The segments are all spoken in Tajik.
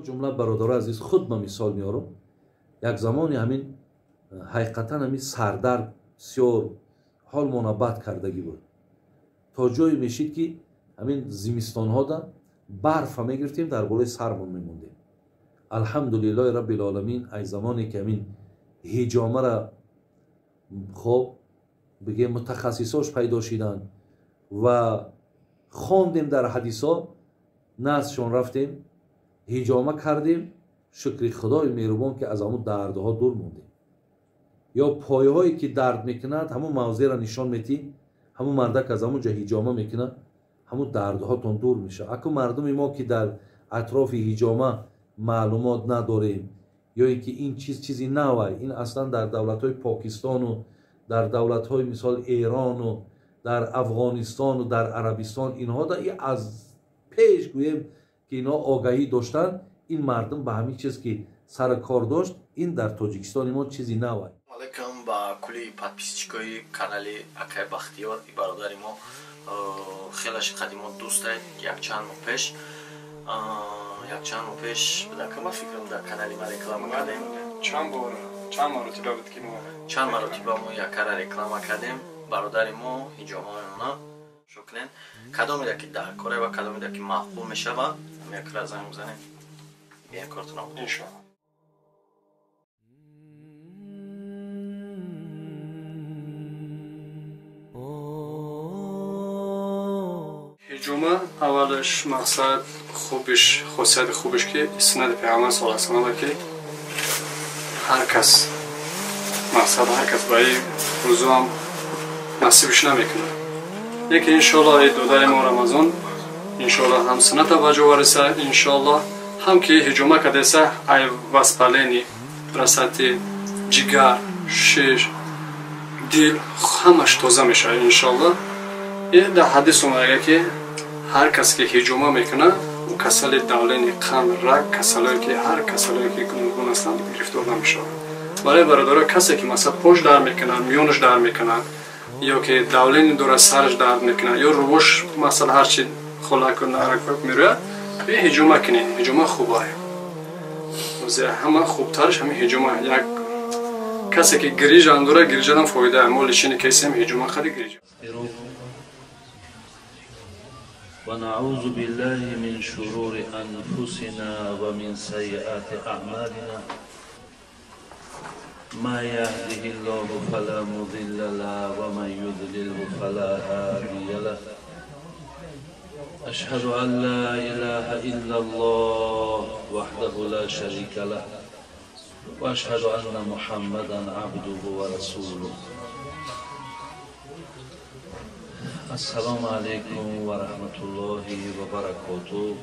Ҷумла бародари азиз, худ ба мисол меорам. Як замоне ҳамин ҳақиқатан ҳамин сардард бисёр ҳолмона бад кардагӣ буд. То ҷое мешид, ки ҳамин зимистонҳода барфа мегирифтем, дар болои сармон мемондем. Алҳамдулиллоҳи раббил оламин, ай замоне ки ҳамин ҳиҷомара хоб бигем мутахассисош пайдо шиданд ва хондем дар ҳадисо, наздшон рафтем, ҳиҷома кардем, шукри худои меҳрубон, ки аз ҳамун дардҳо дур мондем. Ё пойҳое ки дард мекунад, ҳамун мавзеъро нишон метӣ, ҳамун мардак аз ҳамун ҷо ҳиҷома мекунад, ҳамун дардҳотон дур мешавад. Аку мардуми мо ки дар атрофи ҳиҷома маълумот надорем, ё ин ки ин чиз чизи навай, ин аслан дар давлатҳои Покистону дар давлатҳои мисол Эрону дар Афғонистону дар Арабистон инҳо да аз пеш гӯем ки инҳо огаҳӣ доштанд, ин мардум ба ҳамин чиз ки сар кор дошт, ин дар Тоҷикистони мо чизи навай. Алейкум ба кулли подписчикои канали Акай Бахтиёр и бародари мо, хелаш қадимо дӯстай, якчанд моҳ пеш будакама фикрам дар канали ма реклама кардем. Чанд бор, чанд маротиба буд ки мо чанд маротиба мо якара реклама кардем. Бародари мо ҳиҷома мемона шукрен. Кадомеда ки дар коре ва кадомеда ки маъқул мешава, якра занг бизанем. Биёем кортона. Иншоаллоҳ. ҳиҷома аввалаш мақсад хубиш, хосияти хубиш ки суннати Паёмбар саллаллоҳу алайҳи васаллам ки ҳар кас мақсад ҳар кас ба ин рӯзу ҳам насибиш намекунад. Яке иншоаллоҳ эй додари мо Рамазон иншоаллоҳ ҳам сунната ба ҷо вареса, иншоаллоҳ ҳам ки ҳиҷома кардеса, ай воспалени расати ҷигар, шиш, дил ҳамаш тоза мешавад иншоаллоҳ. Дар ҳадис омадага ки ҳар кас ки ҳиҷома мекунад, ӯ касали давлени қанд, рак, касалое ки ҳар касалое ки гуногун ҳастанд гирифтор намешавад. Барои бародаро касе ки масалан пош дард мекунад, миёнаш дард мекунад, ё ки давлени дорад, сараш дард мекунад, ё рувош масалан ҳарчи холаку нарак мерӯяд, бе ҳиҷома кунед. Ҳиҷома хубае. Ҳама хубтараш ҳамин ҳиҷома. Як касе ки грижа ам дорад, грижадам фоида. Мо лишини кесем ҳиҷома хади грижа. ونعوذ بالله من شرور أنفسنا ومن سيئات أعمالنا، ما يهده الله فلا مضل له ومن يضلله فلا هادي له، أشهد أن لا إله إلا الله وحده لا شريك له، وأشهد أن محمدا عبده ورسوله. Ассалому алайкум ва раҳматуллоҳи ва баракоту.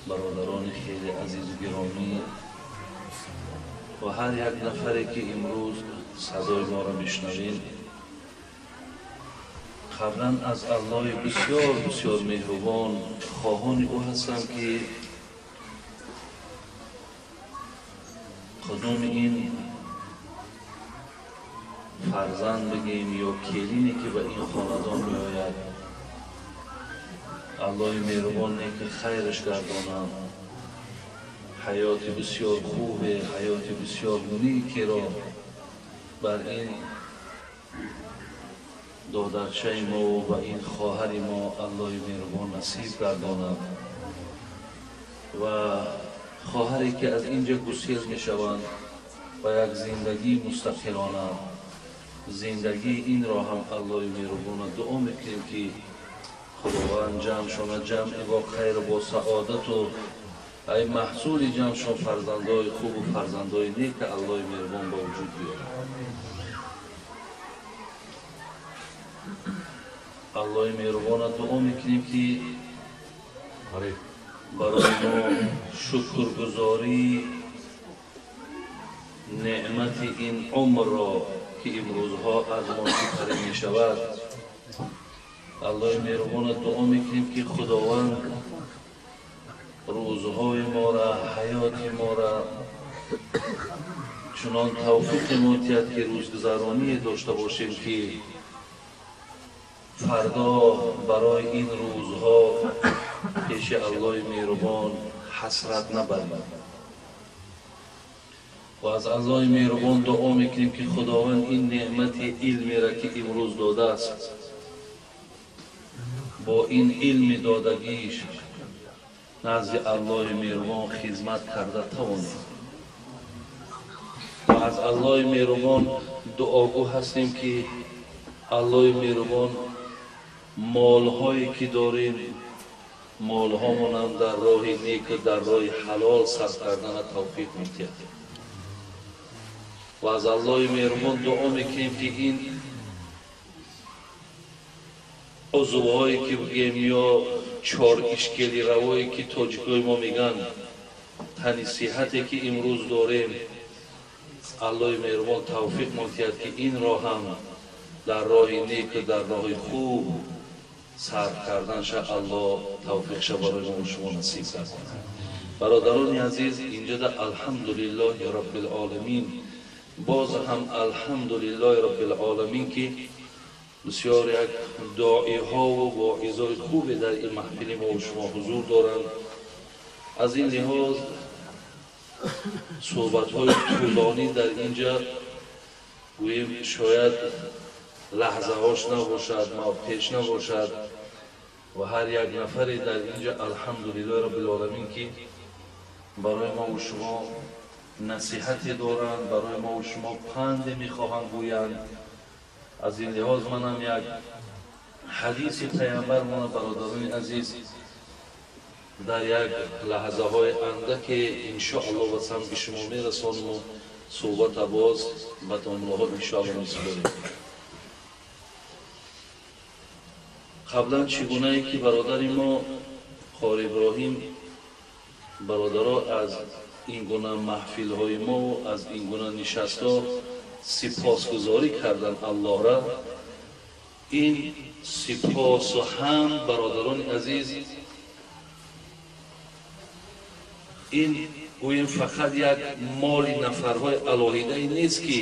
Бародарони хеле азизу гиромӣ ва ҳар як нафаре ки имрӯз садои моро мешунавед, қаблан аз Аллоҳи бисёр бисёр меҳрубон хоҳони ӯ ҳастам ки худоми ин фарзанд бигем ё келине ки ба ин хонадон меояд, Аллоҳи меҳрубон неки хайраш гардонад, ҳаёти бисёр хубе, ҳаёти бисёр некеро бар ин додарчаи мо ва ин хоҳари мо Аллоҳи меҳрубон насиб гардонад ва хоҳаре ки аз инҷа гусел мешаванд ба як зиндагии мустақилона, зиндагии инро ҳам Аллоҳи меҳрубона дуо мекунем ки худованд ҷамъшона ҷамъи бо хайру бо саодату ай маҳсули ҷамъшон фарзандои хубу фарзандои нека Аллоҳи меҳрубон ба вуҷуд биёрад. Аллоҳи меҳрубона дуо мекунем ки Барои мо шукргузории неъмати ин умрро, ки имрӯзҳо аз мо сипарӣ мешавад, Аллоҳи меҳрубона дуо мекунем, ки Худованд рӯзҳои моро, ҳаёти моро чунон тавфиқе меодиҳад, ки рӯзгузароние дошта бошем, ки фардо барои ин рӯзҳо пеши Аллоҳи меҳрубон ҳасрат набарем. Ва аз Аллоҳи меҳрубон дуо мекунем, ки Худованд ин неъмати илмеро, ки имрӯз додааст, бо ин илми додагиш назди Аллоҳи меҳрубон хизмат карда тавонем. Ва аз Аллоҳи меҳрубон дуогӯ ҳастем, ки Аллоҳи меҳрубон молҳое ки дорем, молҳомонам дар роҳи неку дар роҳи ҳалол сарф кардана тавфиқ медиҳад. Ва аз Аллоҳи меҳрубон дуо мекунем, ки ин узвҳое ки бигем ё чор ишкелиравое ки тоҷикои мо мегӯянд, тани сиҳате ки имрӯз дорем, Аллоҳи меҳрубон тавфиқ медиҳад, ки инро ҳам дар роҳи неку дар роҳи хуб сарф карданша Аллоҳ тавфиқша барои мо шумо насиб гардонад. Бародарони азиз, инҷода алҳамдулиллоҳи роббил-оламин, боз ҳам алҳамдулиллоҳи роббил-оламин, ки бисёр як доиҳову воизои хубе дар ин маҳфили мо шумо ҳузур доранд. Аз ин лиҳоз суҳбатҳои тӯлонӣ дар инҷа гӯем шояд лаҳзаҳош набошад, пеш набошад ва ҳар як нафаре дар инҷа алҳамдулиллоҳи роббил-оламин, ки барои мову шумо насиҳате доранд, барои мову шумо панде мехоҳанд гӯянд. Аз ин лиҳоз манам як ҳадиси паямбармона, бародарони азиз, дар як лаҳзаҳои андаке иншоаллоҳ ба самти шумо мерасонаму суҳбата боз ба домлаҳо иншоаллоҳ месупорем. Қаблан чӣ гунае ки бародари мо Қори Иброҳим бародаро аз ин гуна маҳфилҳои мо, аз ин гуна нишастҳо сипосгузорӣ кардан Аллоҳра, ин сипосу ҳам, бародарони азиз, ин гӯем фақат як моли нафарҳои алоҳидае нест, ки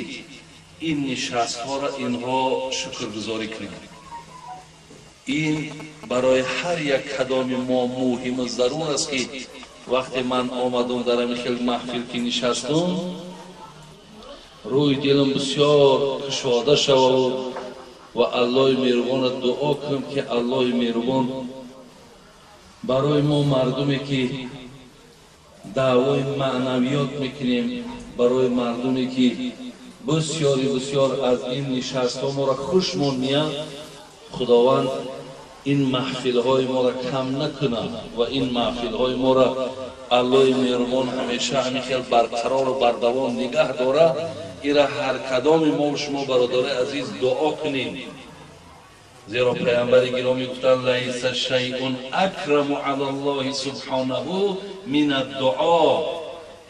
ин нишастҳоро инҳо шукргузорӣ кунанд. Ин барои ҳар як кадоми мо муҳиму зарур аст, ки вақте ман омадум дар ҳамин хел маҳфил ки нишастум, рӯи дилам бисёр кушода шавад ва Аллоҳи меҳрубонро дуо кунам, ки Аллоҳи меҳрубон барои мо мардуме ки даъвои маънавиёт мекунем, барои мардуме ки бисёри бисёр аз ин нишастҳо моро хушмон меяд, Худованд ин маҳфилҳои моро кам накунад ва ин маҳфилҳои моро Аллоҳи меҳрубон ҳамеша ҳамин хел барқарору бардавом нигаҳ дорад. Ира ҳар кадоми мо шумо, бародарои азиз, дуо кунем, зеро паямбари гиромӣ гуфтанд: лайса шайъун акраму алаллоҳи субҳонаҳу мин аддуо.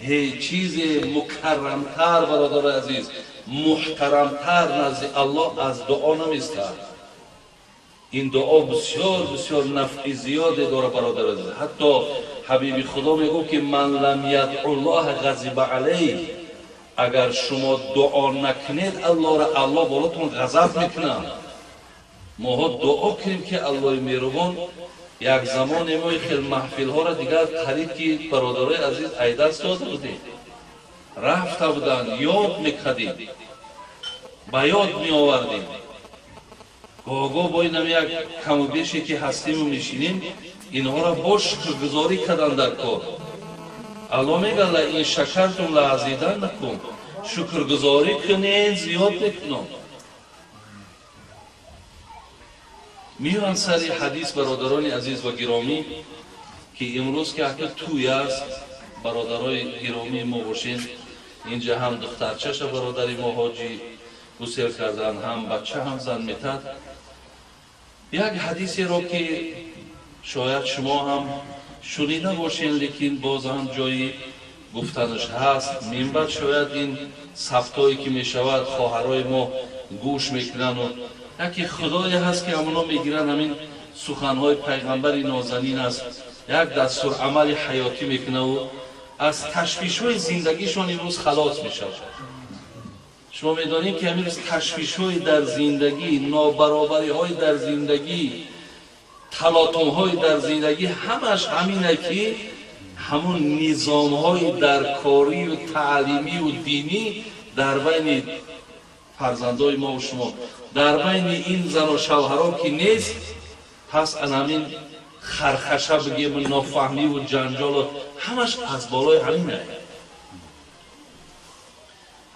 Ҳеҷ чизе мукаррамтар, бародарои азиз, муҳтарамтар назди Аллоҳ аз дуо наместад. Ин дуо бисёр бисёр нафъи зиёде дорад, бародари азиз. Ҳатто ҳабиби Худо мегӯфт, ки ман лам ядъу ллоҳа ғазиба алайҳ, агар шумо дуо накунед Аллоҳро, Аллоҳ болотон ғазаб мекунад. Моҳо дуо кунем, ки Аллоҳи меҳрубон як замоне мо хел маҳфилҳоро дигар қариб ки, бародарои азиз, айдаст дода будем, рафта буданд, ёд мекардем, ба ёд меовардем. Гоҳ-гоҳ бо инам як каму беше ки ҳастиму мешинем, инҳоро бо шукргузорӣ кардан дар кор. Аллоҳ мегӯяд: ла ин шакартум ла азиданнакум, шукргузорӣ кунед, зиёд мекунам. Меоянд сари ҳадис, бародарони азиз ва гиромӣ, ки имрӯз ки ака тӯй аст, бародарои гиромии мо бошед, инҷа ҳам духтарчаша бародари мо ҳоҷӣ гусел кардан, ҳам бача ҳам зан метад. Як ҳадисеро, ки шояд шумо ҳам Шунида бошем, лекин боз ҳам ҷои гуфтанаш ҳаст. Минбаъд шояд ин сабтҳое ки мешавад, хоҳарои мо гӯш мекунану яке худое ҳаст ки ҳамоно мегиранд, ҳамин суханҳои пайғамбари нозанин аст, як дастурамали ҳаётӣ мекунаву аз ташвишҳои зиндагишон имрӯз халос мешавад. Шумо медонед ки ҳамин ташвишҳои дар зиндагӣ, нобаробариҳои дар зиндагӣ, талотумҳои дар зиндагӣ ҳамаш ҳамина ки ҳамун низомҳои дар корию таълимию динӣ дар байни фарзандои мо шумо, дар байни ин зану шавҳаро ки нест, пас ан ҳамин хархаша бигем, нофаҳмиву ҷанҷолу ҳамаш аз болои ҳамин меояд.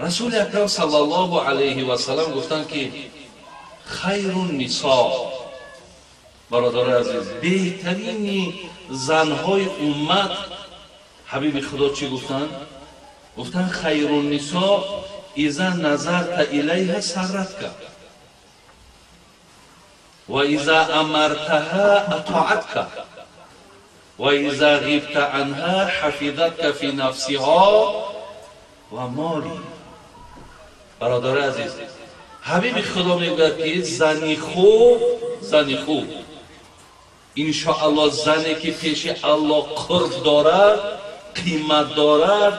Расули акрам саллаллоҳу алайҳи васалам гуфтанд ки хайру нисо, бародарои азиз, беҳтарини занҳои уммат. Ҳабиби худо чӣ гуфтанд? Гуфтанд хайру нисо иза назарта илайҳа сарратка ва иза амартаҳа атоатка ва иза ғибта анҳа ҳафизатка фи нафсиҳо ва моли. Бародарои азиз, ҳабиби худо мегӯяд ки зани хуб, зани хуб, иншоаллоҳ зане ки пеши Аллоҳ қурб дорад, қимат дорад,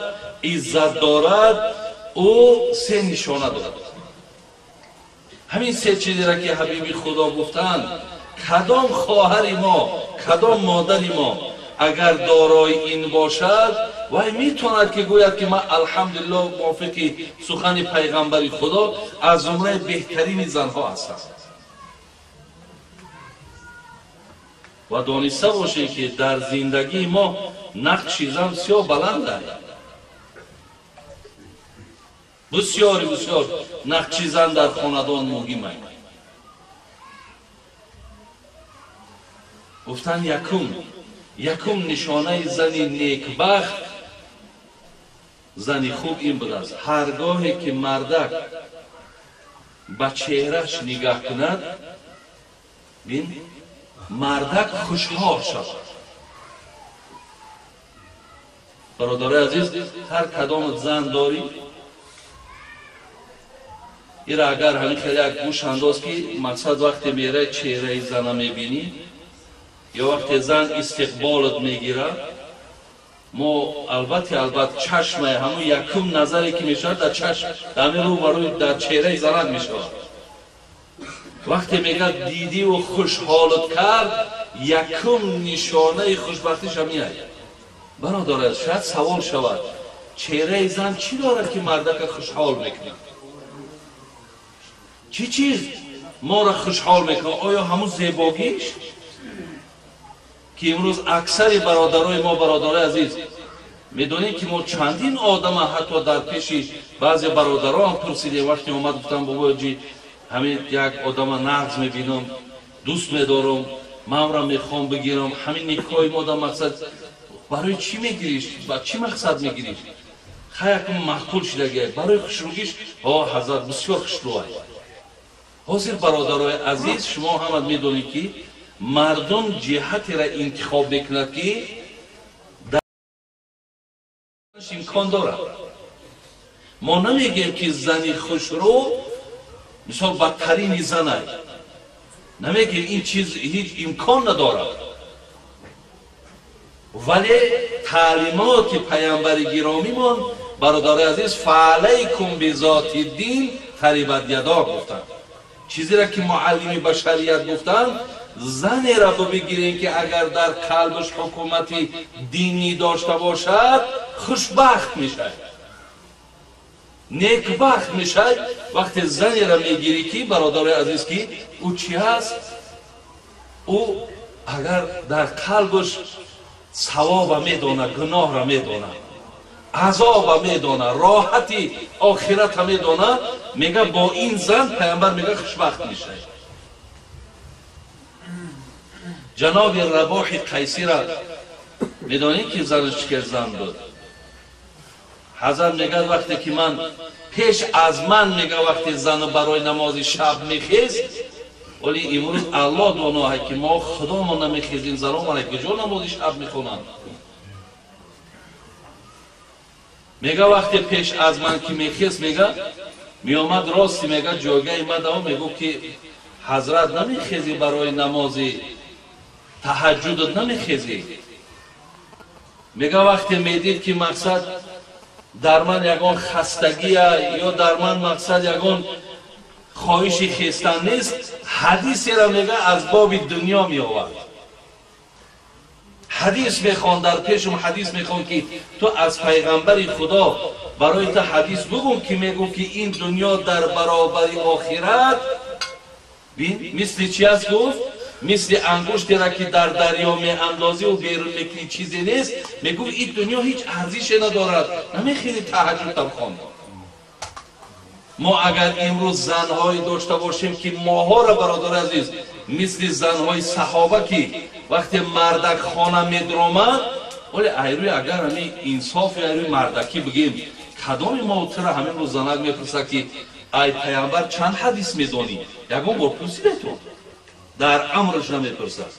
иззат дорад, ӯ се нишона дорад. Ҳамин се чизеро ки ҳабиби худо гуфтанд, кадом хоҳари мо, кадом модари мо агар дорои ин бошад, вай метавонад ки гӯяд ки ман алҳамдулиллоҳ мувофиқи сухани пайғамбари худо аз зумраи беҳтарини занҳо ҳастам. Ва дониста бошем ки дар зиндагии мо нақши зан бисёр баланд аст. Бисёри бисёр нақши зан дар хонадон муҳим аст. Гуфтанд якум нишонаи зани некбахт, зани хуб ин будааст: ҳаргоҳе ки мардак ба чеҳраш нигаҳ кунад, бин, мардак хушҳол шавад. Бародарои азиз, ҳар кадомат зан дорӣ, ира агар ҳамин хеле як гӯш андоз ки мақсад вақте мерай чеҳраи зана мебинӣ ё вақте зан истиқболат мегирад, мо албатта чашмае ҳамун якум назаре ки мешавад дар чашм, дар ҳамин рӯ барои дар чеҳраи занат мешавад. Вақте мегӯяд дидиву хушҳолат кард, якум нишонаи хушбахтиш ҳамин аст. Бародарад, шояд савол шавад, чеҳраи зан чӣ дорад ки мардака хушҳол мекунад? Чӣ чиз моро хушҳол мекунад? Оё ҳамун зебогиш ки имрӯз аксари бародарои мо, бародарои азиз, медонем ки мо чандин одама ҳатто дар пеши баъзе бародарон пурсидем, вақте омад гуфтам бобоҷи ҳамин як одама нағз мебинам, дӯст медорам, манро мехоҳам бигирам, ҳамин никоҳи мо дар мақсад барои чӣ мегириш, ба чӣ мақсад мегириш? Хай якум маъқул шидагия, барои хушрӯгиш, о ҳазрат бисёр хушрӯ аст. Ҳозир бародарои азиз, шумо ҳама медонед ки мардум ҷиҳатеро интихоб мекунад ки имкон дорад. Мо намегӯем ки зани хушрӯ мисол бадтарини зан аст, намегӯем ин чиз ҳеҷ имкон надорад, вале таълимоти паямбари гиромимон, бародарои азиз, фаалайкум бизоти дин тарибат ядо гуфтанд. Чизеро ки муаллими башарият гуфтанд, занеро бигирем ки агар дар қалбаш ҳукумати динӣ дошта бошад, хушбахт мешавад, некбахт мешавад. Вақте занеро мегирӣ ки, бародарои азиз, ки ӯ чӣ ҳаст, ӯ агар дар қалбаш савоба медонад, гуноҳро медонад, азоба медонад, роҳати охирата медонад, мега бо ин зан паямбар мега хушбахт мешавад. Ҷаноби Рабоҳи Қайсира медонед ки занаш чӣ кар зан буд? Ҳазрат мегӯяд вақте ки ман пеш аз ман мега вақте зану барои намози шаб мехест, Вале имрӯз Аллоҳ доноҳе ки мо худомон намехезем, заномон куҷо намози шаб мехонанд. Мега вақте пеш аз ман ки мехест, мега меомад рости, мега ҷойгаи ман даво, мегуфт ки ҳазрат намехезӣ барои намози таҳаҷҷудат намехезӣ. Мега вақте медид ки мақсад дар ман ягон хастагия ё дар ман мақсад ягон хоҳиши хестан нест, ҳадисеро мега аз боби дунё меовард. Ҳадис мехон, дар пешум ҳадис мехон ки ту аз пайғамбари Худо барои ту ҳадис бугум ки мегӯ ки ин дунё дар баробари охират мисли чи аст гуфт? Мисли ангуштеро ки дар дарё меандозиву берун мекунӣ чизе нест. Мегӯфт ин дунё ҳеҷ арзише надорад, намехели таҳаҷҷудам хонд. Мо агар имрӯз занҳое дошта бошем ки моҳоро, бародари азиз, мисли занҳои саҳоба ки вақте мардак хона медромад, оле айрӯи агар ҳамин инсофи айрӯи мардакӣ бигем, кадоми мо тура ҳамин рӯз занак мепурсад ки ай пайғамбар чанд ҳадис медонӣ? Ягон бор пурсиде ту? Дар амрш намепурсад.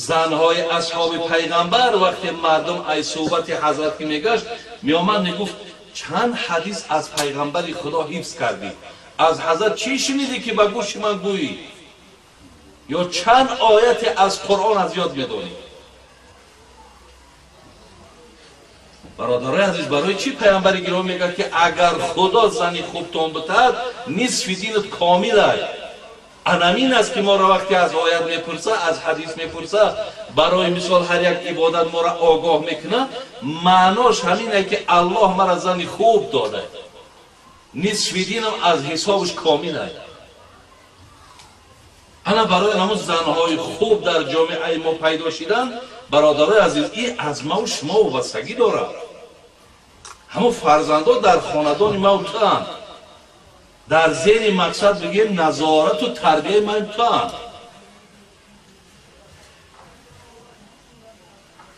Занҳои асҳоби пайғамбар вақте мардум ай суҳбати ҳазрат ки мегашт, меомад мегуфт чанд ҳадис аз пайғамбари Худо ҳифз кардӣ? Аз ҳазрат чӣ шунидӣ ки ба гӯши ман гӯӣ? Ё чанд ояте аз Қуръон аз ёд медонӣ? Бародарои азиз, барои чӣ пайғамбари гиромӣ мегӯяд ки агар Худо зани хубтон битаҳад, нисфи динат комил ай? Анамин аст ки моро вақте аз оят мепурса, аз ҳадис мепурса, барои мисол ҳар як ибодат моро огоҳ мекунад, маънош ҳамин е ки Аллоҳ мара зани хуб дода, нисфи динам аз ҳисобаш комил ай. Ана барои ҳамун занҳои хуб дар ҷомеаи мо пайдо шидан, бародарои азиз, ин аз маву шумо вобастагӣ дорад. Ҳамун фарзандо дар хонадони маву туанд, дар зери мақсад бигем назорату тарбияи ман туанд.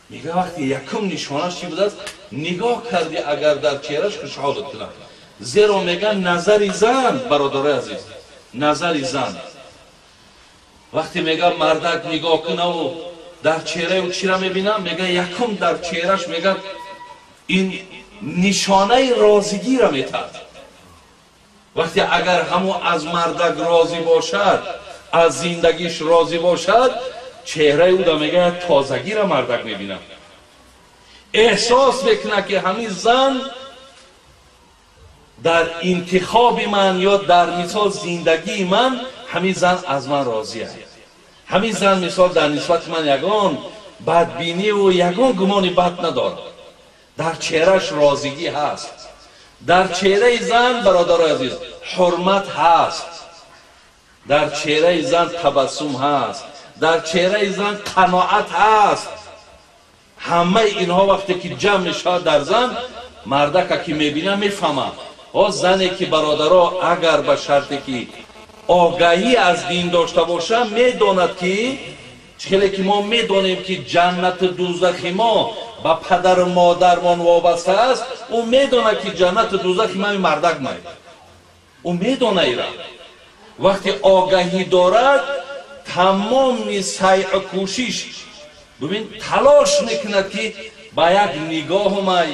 Мега вақти якум нишонаш чӣ будааст? Нигоҳ кардӣ агар дар чеҳраш хушҳолат кунад. Зеро мега назари зан, бародарои азиз, назари зан вақте мега мардак нигоҳ кунаву дар чеҳраи ӯ чиро мебинам, мега якум дар чеҳраш мега ин нишонаи розигиро метаҳад. Вақте агар ҳамон аз мардак розӣ бошад, аз зиндагиш розӣ бошад, чеҳраи ӯ да мега тозагиро мардак мебинад. Эҳсос мекунад ки ҳамин зан дар интихоби ман ё дар мисол зиндагии ман ҳамин зан аз ман розӣ аст. Ҳамин зан мисол дар нисбати ман ягон бадбиниву ягон гумони бад надорад. Дар чеҳраш розигӣ ҳаст. Дар чеҳраи зан, бародарои азиз, ҳурмат ҳаст. Дар чеҳраи зан табассум ҳаст. Дар чеҳраи зан қаноат ҳаст. Ҳамаи инҳо вақте ки ҷамъ мешавад дар зан, мардака ки мебинад мефаҳмад. О зане ки бародаро агар ба шарте ки огаҳӣ аз дин дошта бошад, медонад ки хеле ки мо медонем ки ҷаннату дӯзахи мо ба падару модармон вобаста аст, ӯ медонад ки ҷаннату дӯзахи ман мардак май. Ӯ медонад ира. Вақте огаҳӣ дорад, тамоми сайъу кӯшиш, бибин, талош мекунад ки ба як нигоҳу май,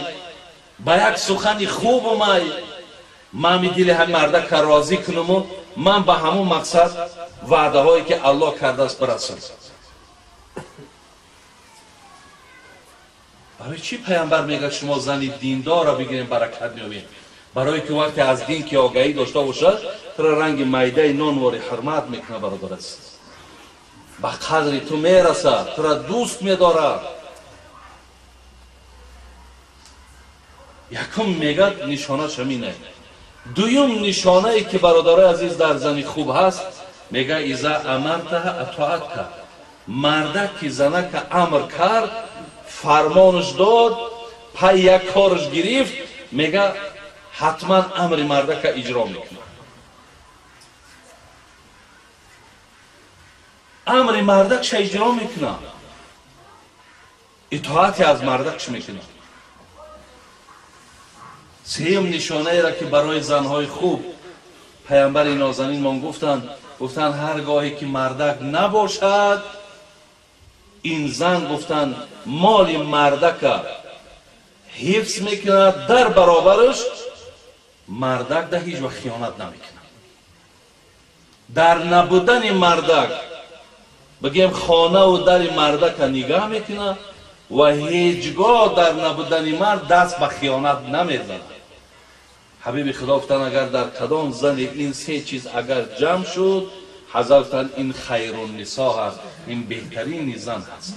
ба як сухани хубу май, ман дили ҳамин мардака розӣ кунуму ман ба ҳамон мақсад ваъдаҳое ки Аллоҳ кардааст бирасам. Барои чӣ пайғамбар мегӯяд шумо зани диндорро бигирем баракат меёбем? Барое ки вақте аз дин ки огаҳӣ дошта бошад, туро ранги майдаи нонвори ҳурмат мекунад, бародар азиз. Ба қадри ту мерасад, туро дӯст медорад. Якум мегӯяд нишонаш ҳамин е. Дуюм нишонае ки бародарои азиз дар зани хуб ҳаст, мегӯяд иза амартаҳа атоат кард. Мардак ки занака амр кард, фармонаш дод, пай як кораш гирифт, мега ҳатман амри мардака иҷро мекунад. Амри мардакша иҷро мекунад, итоати аз мардакш мекунад. Сеюм нишонаеро ки барои занҳои хуб пайғамбари нозанинмон гуфтанд, Гуфтанд ҳар гоҳе ки мардак набошад, ин зан гуфтанд моли мардака ҳифз мекунад, дар баробараш мардак да ҳеҷ вақт хиёнат намекунад. Дар набудани мардак бигем хонаву дари мардака нигаҳ мекунад ва ҳеҷ гоҳ дар набудани мард даст ба хиёнат намезанад. Ҳабиби Худо гуфтанд агар дар кадом зани ин се чиз агар ҷамъ шуд, ҳазрат гуфтанд ин хайруннисо ҳаст, ин беҳтарини зан ҳаст.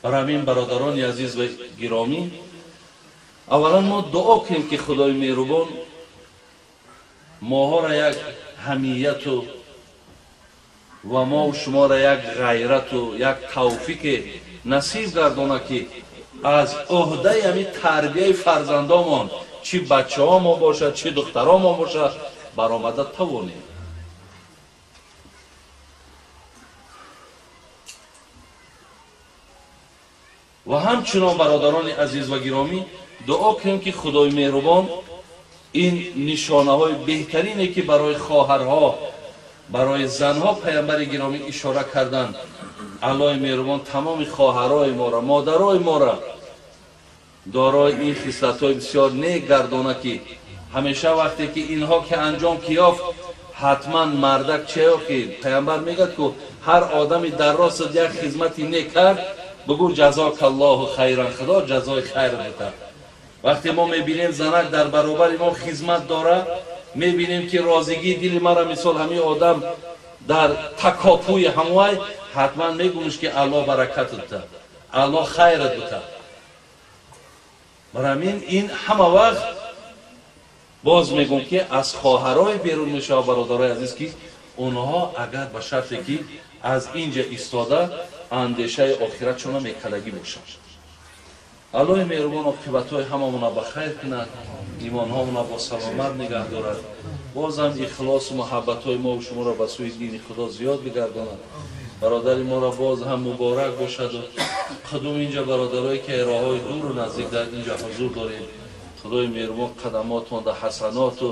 Барои ҳамин бародарони азиз ва гиромӣ, аввалан мо дуо кунем ки Худои меҳрубон моҳоро як ҳамияту ва мо шуморо як ғайрату як тавфиқе насиб гардонад ки аз ӯҳдаи ҳамин тарбияи фарзандомон, чӣ бачаҳомон бошад, чӣ духтаромон бошад, баромада тавонем. Ва ҳамчунон бародарони азиз ва гиромӣ, дуо кунем ки Худои меҳрубон ин нишонаҳои беҳтарине ки барои хоҳарҳо, барои занҳо паямбари гиромӣ ишора карданд, Аллоҳи меҳрубон тамоми хоҳарҳои моро, модарои моро дорои ин хислатҳои бисёр нек гардона ки ҳамеша вақте ки инҳо ки анҷом ки ёфт, ҳатман мардак чеё ки паямбар мегӯяд ку ҳар одами дар ростат як хизмати нек кард, бигӯ ҷазокаллоҳу хайран, Худо ҷазои хайр битад. Вақте мо мебинем занак дар баробари мо хизмат дора, мебинем ки розигии дили мара мисол ҳамин одам дар такопӯи ҳамвай, ҳатман мегӯмш ки Аллоҳ баракатат битад, Аллоҳ хайрат битад. Барои ҳамин ин ҳама вақт боз мегӯм ки аз хоҳарҳои берун мешавад, бародарои азиз, ки онҳо агар ба шарте ки аз инҷа истода андешаи охиратшона мекардагӣ бошанд. Аллоҳи меҳрубон оқибатҳои ҳамамона ба хайр кунад, имонҳомона бо саломат нигаҳ дорад, бозам ихлосу муҳаббатҳои мо шуморо ба сӯи дини Худо зиёд бигардонад. Бародари моро боз ҳам муборак бошаду қудум инҷа бародарое ки роҳҳои дуру наздик дар инҷа ҳузур дорем, Худои меҳрубон қадамотон дар ҳасаноту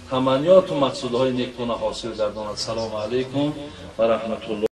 таманниёту мақсудҳои некона ҳосил гардонад. Салому алайкум ва раҳматуллоҳ.